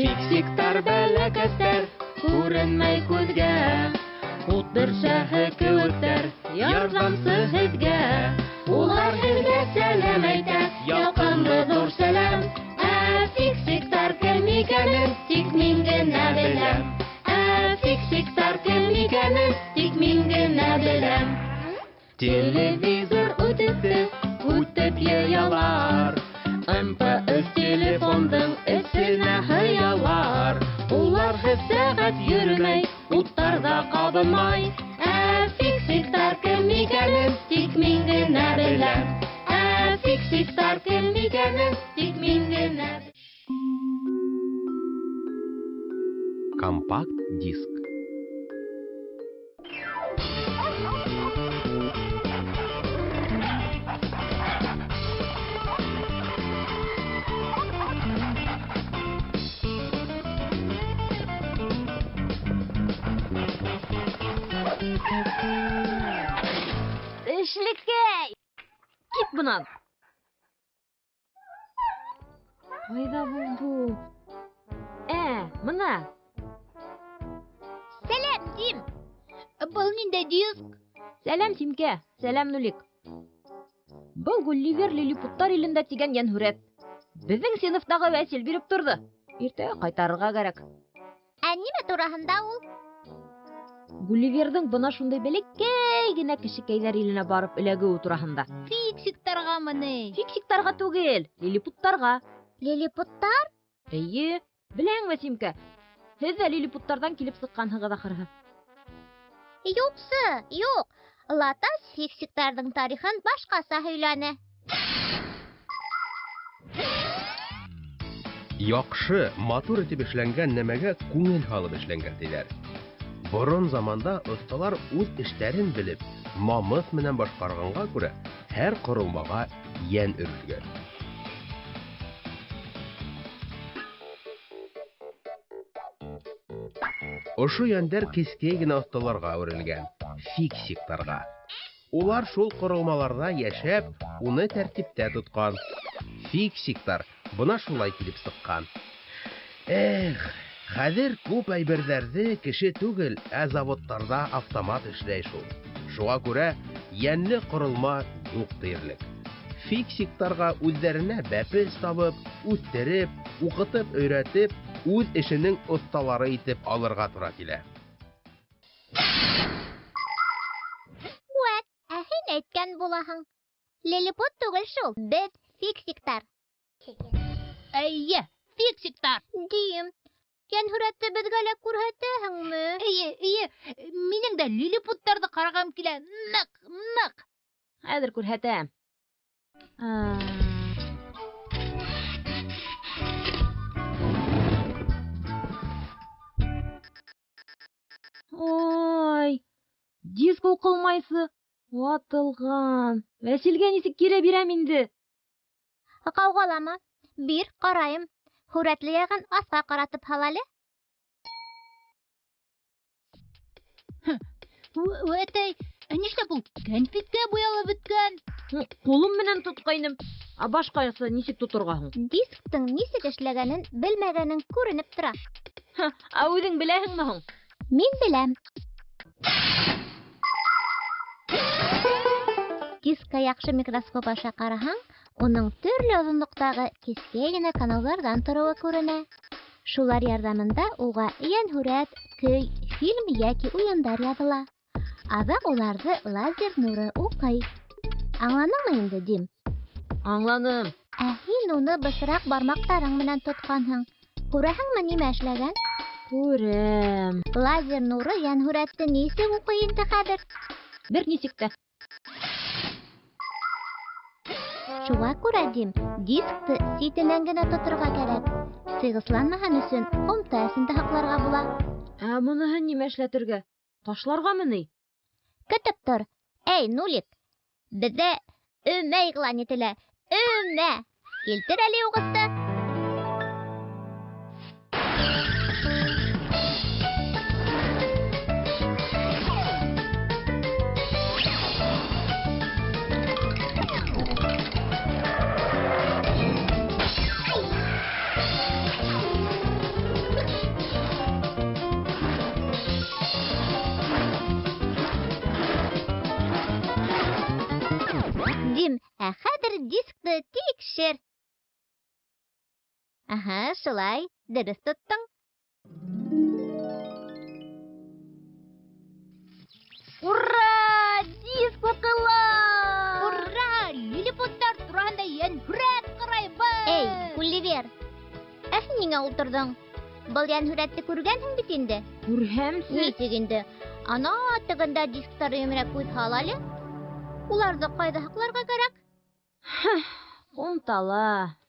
Фиксиктар бәләкәстәр, күренмәй күҙгә. Ут бөрсәһе кеүектәр, ярҙамсы һеҙгә. Улар һеҙгә сәләм әйтә, ялҡынлы ҙур сәләм. Ә фиксиктар кем икәнен тик мин генә беләм. Ә фиксиктар кем икәнен тик мин генә беләм. Телевизор үтепте, үтеп йыялар. МПС телефондың эсенә һыялар. Уларһыҙ сәғәт йөрөмәй, уттар ҙа ҡабынмай. Ә фиксиктар кем икәнен тик мин генә беләм. Ә фиксиктар кем икәнен тик мин генә. Компакт-диск. Эшлекәй! Кит бынан! Ҡайҙа булды ул? Ә, мына! Сәләм, Дим! Был ниндәй диск? Сәләм, Симкә! Сәләм, Нулик! Был Гулливер лилипуттар илендә тигән йәнһүрәт. Беҙҙең синыфтағы Вәсил биреп торҙо. Иртәгә ҡайтарырға кәрәк. Ә нимә тураһында ул? Гулливерҙың бына шундай бәләкәй генә кешекәйҙәр иленә барып эләгеүе тураһында. Фиксиктарғамы ни? Фиксиктарға түгел, лилипуттарға. Лилипуттар? Эйе, беләһеңме, Симкә, һеҙ ҙә лилипуттарҙан килеп сыҡҡанһығыҙ ахырыһы. Юҡсы, юҡ. Латас фиксиктарҙың тарихын башҡаса һөйләне. Яҡшы, матур итеп эшләнгән нәмәгә күңел һалып эшләнгән тиҙәр. Борон заманда оҫталар үҙ эштәрен белеп, намыҫ менән башҡарғанға күрә, һәр ҡоролмаға йән өрөлгән. Ошо йәндәр кескәй генә оҫталарға әүерелгән, фиксиктарға. Улар шул ҡоролмаларҙа йәшәп, уны тәртиптә тотҡан. Фиксиктар бына шулай килеп сыҡҡан. Эх, хәҙер күп әйберҙәрҙе кеше түгел, ә заводтарҙа автомат эшләй шул. Шуға күрә йәнле ҡоролма юҡ тиерлек. Фиксиктарға үҙҙәренә бәпес табып, үҫтереп, уҡытып, өйрәтеп, үҙ эшенең оҫталары итеп алырға тура килә. Үәт, ә һин әйткән булаһың. Лилипут түгел шул, беҙ фиксиктар. Эйе, фиксиктар. Дим, йәнһүрәтте беҙгә лә күрһәтәһеңме? Эйе, эйе, минең дә лилипуттарҙы ҡарағым килә. Ныҡ, ныҡ. Хәҙер күрһәтәм. Ой, диск уҡылмайсы. Ватылған. Вәсилгә нисек кире бирәм инде? Ҡауғалама. Бир, ҡарайым. Һүрәтле яғын аҫҡа ҡаратып һал әле. Үәтәй, ә нишләп ул кәнфиткә буялып бөткән? Ҡулым менән тотҡайным. Ә башҡаса нисек тоторға һуң? Дисктың нисек эшләгәнен белмәгәнең күренеп тора. Ә үҙең беләһеңме һуң? Мин беләм. Дискка яҡшы микроскоп аша ҡараһаң, уның төрлө оҙонлоҡтағы кескәй генә каналдарҙан тороуы күренә. Шулар ярҙамында уға йәнһүрәт, көй, фильм йәки уйындар яҙыла. Аҙаҡ уларҙы лазер нуры уҡый. Аңланыңмы инде, Дим? Аңланым. Ә һин уны бысраҡ бармаҡтарың менән тотҡанһың. Күрәһеңме нимә эшләгән? Күрәм. Лазер нуры йәнһүрәтте нисек уҡый инде хәҙер? Бер нисек тә. Шуға күрә, Дим, дискты ситенән генә тоторға кәрәк. Сығысланмаһын өсөн ҡумта эсендә һаҡларға була. Ә быныһын нимә эшләтергә? Ташларғамы ни? Көтөп тор. Эй, Нулик, беҙҙә өмә иғлан ителә. Өмә! Килтер әле уғысты. Дискты тикшер. Аһа, шулай, дөрөҫ тоттоң. Ура! Диск уҡыла! Ура! Лилипуттар тураһында йәнһүрәт ҡарайбыҙ! Эй, Гулливер, ә һин ниңә ултырҙың? Был йәнһүрәтте күргәнһең бит инде. Күрһәмсе. Нисек инде? Ана тегендә дисктар өйөмөнә күҙ һал әле. Уларҙы ҡайҙа һаҡларға кәрәк? Ҡумтала.